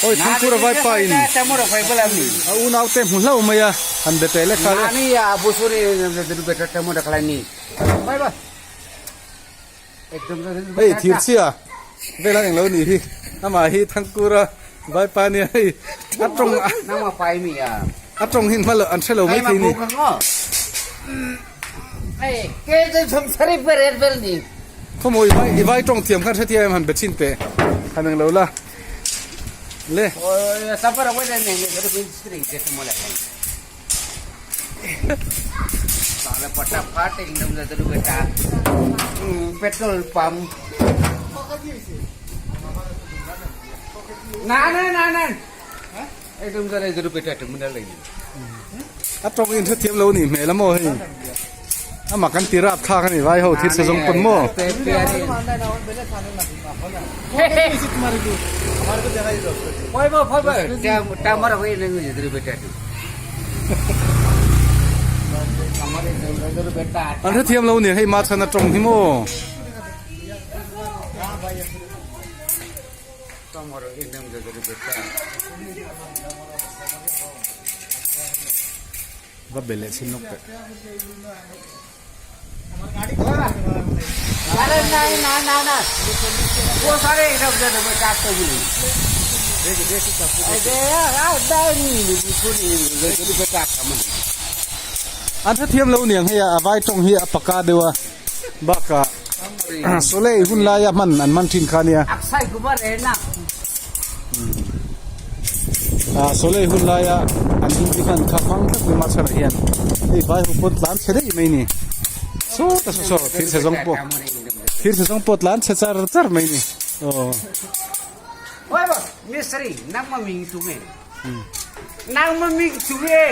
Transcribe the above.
Awi Thangkura vaipa in a unaute hmu hlauh mai a, han be teh lek kha le. Hei thir chhia vel an englo nih hi, amah hi Thangkura vaipa nia hei a tawng a tawng hi hma loh an hre lo maithei ni. Khawmaw i vai i vai tawng thiam khan hretia em han be chhin teh han englo la le. A tawng in hrethiam lo nih hmel a maw hei amah kan ti rap thlak a ni vai ho thil sa zawng pawn maw. An hrethiam lo nih hei ma chhan a tawng hi maw. Va be leh chin lawk teh. An hrethiam lo niang hei a vai tawng hi a paka deuh a bakah Sawlei hun laia hman an man thin kha nia. Sawlei hun laia an hindi hman kha hmang vek mai mah chhanah hian hei vai ho pawn tlan chhe daih mai ni. Sawta saw saw thir chhe zawng pawh thir chhe zawng pawh tlan chhe char char mai ni. Aw. Mistri nangma ming tu nge nangma ming tu nge.